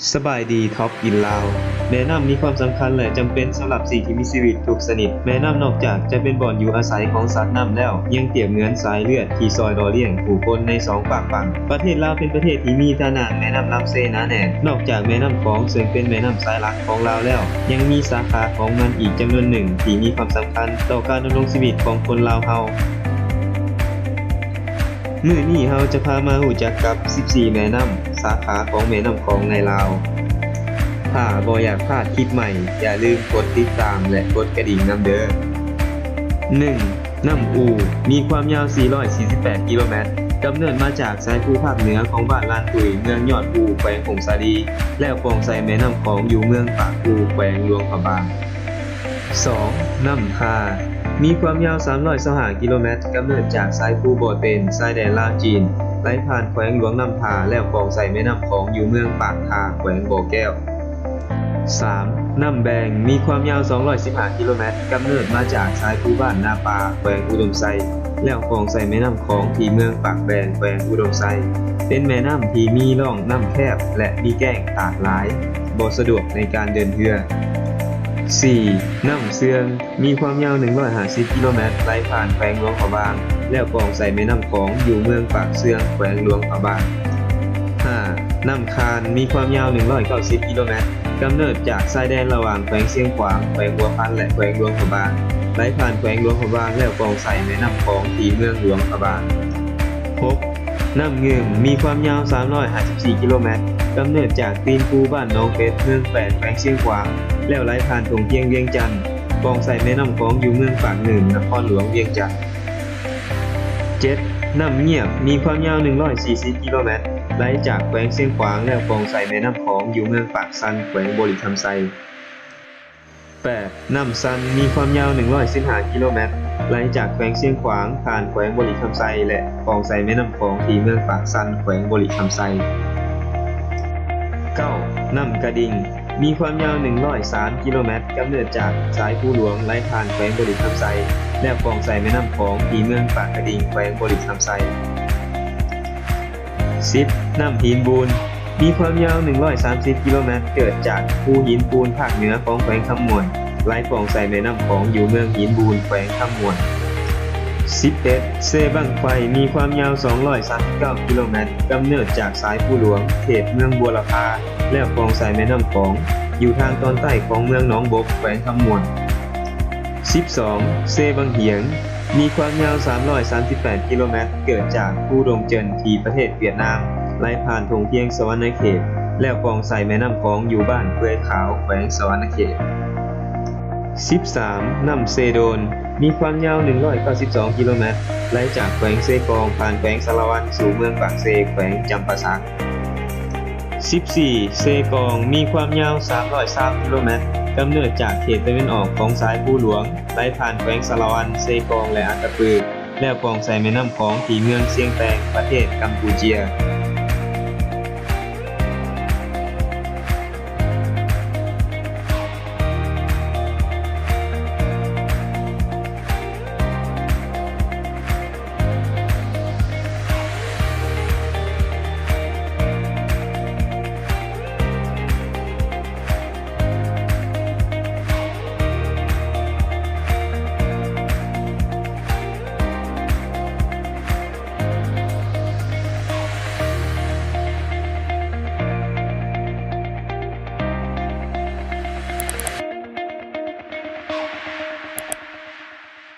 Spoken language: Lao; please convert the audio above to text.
ສະບາຍດີ ທອບອິນລາວ. ແມ່ນ້ຳມີຄວາມສຳຄັນ ແລະ ຈຳເປັນສຳລັບສິ່ງທີ່ມີຊີວິດທຸກຊະນິດ. ແມ່ນ້ຳນອກຈາກຈະເປັນບ່ອນຢູ່ອາໄສຂອງສັດນ້ຳແລ້ວ, ຍັງປຽບເໝືອນສາຍເລືອດທີ່ຊ່ອຍຫຼໍ່ລ້ຽງຜູ້ຄົນໃນສອງຟາກຝັ່ງ. ປະເທດລາວເປັນປະເທດທີ່ມີທ່ານາແມ່ນ້ຳລຳເຊໜາແໜ້ນ. ນອກຈາກແມ່ນ້ຳຂອງ ເຊິ່ງເປັນແມ່ນ້ຳສາຍຫຼັກຂອງລາວແລ້ວ, ຍັງມີສາຂາຂອງມັນອີກຈຳນວນໜຶ່ງທີ່ມີຄວາມສຳຄັນຕໍ່ການດຳລົງຊີວິດຂອງຄົນລາວເຮົາ. ມື້ນີ້ເຮົາຈະພາມາຮູ້ຈັກກັບສິບສີ່ແມ່ນ້ຳ ສາຂາຂອງແມ່ນ້ຳຂອງໃນລາວ. ຖ້າບໍ່ຢາກພາດຄລິບໃໝ່, ຢ່າລືມກົດຕິດຕາມ ແລະ ກົດກະດິ່ງນຳເດີ້. ໜຶ່ງ, ນ້ຳອູ ມີຄວາມຍາວສີ່ຮ້ອຍສີ່ສິບແປດກິໂລແມັດ, ກຳເນີດມາຈາກສາຍພູພາກເໜືອຂອງບ້ານລານຕຸ້ຍ ເມືອງຍອດພູ ແຂວງຜົ້ງສາລີ ແລ້ວປ່ອງໃສ່ແມ່ນ້ຳຂອງຢູ່ເມືອງປາກອູ ແຂວງຫຼວງພະບາງ. ສອງ, ນ້ຳທາ ມີຄວາມຍາວສາມຮ້ອຍຊາວຫ້າກິໂລແມັດ, ກຳເນີດຈາກສາຍພູບໍ່ເຕັນ ຊາຍແດນລາວ-ຈີນ, ໄຫຼຜ່ານແຂວງຫຼວງນ້ຳທາ ແລ້ວປ່ອງໃສ່ແມ່ນ້ຳຂອງຢູ່ເມືອງປາກທາ ແຂວງບໍ່ແກ້ວ. ສາມ, ນ້ຳແບງ ມີຄວາມຍາວສອງຮ້ອຍສິບຫ້າກິໂລແມັດ, ກຳເນີດມາຈາກສາຍພູບ້ານນາປ່າ ແຂວງອຸດົມໄຊ ແລ້ວປ່ອງໃສ່ແມ່ນ້ຳຂອງທີ່ເມືອງປາກແບງ ແຂວງອຸດົມໄຊ. ເປັນແມ່ນ້ຳທີ່ມີຮ່ອງນ້ຳແຄບ ແລະ ມີແກ້ງຕາດຫຼາຍ, ບໍ່ສະດວກໃນການເດີນເຮືອ. ສີ່, ນ້ຳເຊື່ອງ ມີຄວາມຍາວໜຶ່ງຮ້ອຍຫ້າສິບກິໂລແມັດ, ໄຫຼຜ່ານແຂວງຫຼວງພະບາງ ແລ້ວປ່ອງໃສ່ແມ່ນ້ຳຂອງຢູ່ເມືອງປາກເຊື່ອງ ແຂວງຫຼວງພະບາງ. ຫ້າ, ນ້ຳຄານ ມີຄວາມຍາວໜຶ່ງຮ້ອຍເກົ້າສິບກິໂລແມັດ, ກຳເນີດຈາກຊາຍແດນລະຫວ່າງແຂວງຊຽງຂວາງ, ແຂວງຫົວພັນ ແລະ ແຂວງຫຼວງພະບາງ, ໄຫຼຜ່ານແຂວງຫຼວງພະບາງ ແລ້ວປ່ອງໃສ່ແມ່ນ້ຳຂອງທີ່ເມືອງຫຼວງພະບາງ. ຫົກ, ນ້ຳງື່ມ ມີຄວາມຍາວສາມຮ້ອຍຫ້າສິບສີ່ກິໂລແມັດ, ກຳເນີດຈາກຕີນພູບ້ານໜອງເປັດ ເມືອງແປດ ແຂວງຊຽງຂວາງ ແລ້ວໄຫຼຜ່ານທົ່ງພຽງວຽງຈັນ, ປ່ອງໃສ່ແມ່ນ້ຳຂອງຢູ່ເມືອງປາກງື່ມ ນະຄອນຫຼວງວຽງຈັນ. ເຈັດ, ນ້ຳງຽບ ມີຄວາມຍາວໜຶ່ງຮ້ອຍສີ່ສິບກິໂລແມັດ, ໄຫຼຈາກແຂວງຊຽງຂວາງ ແລ້ວປ່ອງໃສ່ແມ່ນ້ຳຂອງຢູ່ເມືອງປາກຊັນ ແຂວງບໍລິຄຳໄຊ. ແປດ, ນ້ຳຊັນ ມີຄວາມຍາວໜຶ່ງຮ້ອຍສິບຫ້າກິໂລແມັດ, ໄຫຼຈາກແຂວງຊຽງຂວາງ ຜ່ານແຂວງບໍລິຄຳໄຊ ແລະ ປ່ອງໃສ່ແມ່ນ້ຳຂອງທີ່ເມືອງປາກຊັນ ແຂວງບໍລິຄຳໄຊ. ເກົ້າ, ນ້ຳກະດິ່ງ ມີຄວາມຍາວໜຶ່ງຮ້ອຍສາມກິໂລແມັດ, ກຳເນີດຈາກສາຍພູຫຼວງ ໄຫຼຜ່ານແຂວງບໍລິຄຳໄຊ ແລ້ວປ່ອງໃສ່ແມ່ນ້ຳຂອງທີ່ເມືອງປາກກະດິ່ງ ແຂວງບໍລິຄຳໄຊ. ສິບ, ນ້ຳຫີນບູນ ມີຄວາມຍາວໜຶ່ງຮ້ອຍສາມສິບກິໂລແມັດ, ເກີດຈາກພູຫີນປູນພາກເໜືອຂອງແຂວງຄຳມ່ວນ, ໄຫຼປ່ອງໃສ່ແມ່ນ້ຳຂອງຢູ່ເມືອງຫີນບູນ ແຂວງຄຳມ່ວນ. ສິບເອັດ, ເຊບັ້ງໄຟ ມີຄວາມຍາວສອງຮ້ອຍສາມສິບເກົ້າກິໂລແມັດ, ກຳເນີດຈາກສາຍພູຫຼວງ ເຂດເມືອງບົວລະພາ ແລ້ວປ່ອງໃສ່ແມ່ນ້ຳຂອງ ຢູ່ທາງຕອນໃຕ້ຂອງເມືອງໜອງບົກ ແຂວງຄຳມ່ວນ. ສິບສອງ, ເຊບັ້ງຫຽງ ມີຄວາມຍາວສາມຮ້ອຍສາມສິບແປດກິໂລແມັດ, ເກີດຈາກພູດົງເຈິນທີ່ປະເທດຫວຽດນາມ, ໄຫຼຜ່ານທົ່ງພຽງສະຫວັນນະເຂດ ແລ້ວປ່ອງໃສ່ແມ່ນ້ຳຂອງຢູ່ບ້ານເປືອຍຂາວ ແຂວງສະຫວັນນະເຂດ. ສິບສາມ, ນ້ຳເຊໂດນ ມີຄວາມຍາວໜຶ່ງຮ້ອຍເກົ້າສິບສອງກິໂລແມັດ, ໄຫຼຈາກແຂວງເຊກອງ ຜ່ານແຂວງສາລະວັນ ສູ່ເມືອງປາກເຊ ແຂວງຈຳປາສັກ. ສິບສີ່, ເຊກອງ ມີຄວາມຍາວສາມຮ້ອຍຊາວກິໂລແມັດ, ກຳເນີດຈາກເຂດຕາເວັນອອກຂອງສາຍພູຫຼວງ, ໄຫຼຜ່ານແຂວງສາລະວັນ, ເຊກອງ ແລະ ອັດຕະປື, ແລ້ວປ່ອງໃສ່ແມ່ນ້ຳຂອງທີ່ເມືອງຊຽງແຕງ ປະເທດກຳປູເຈຍ.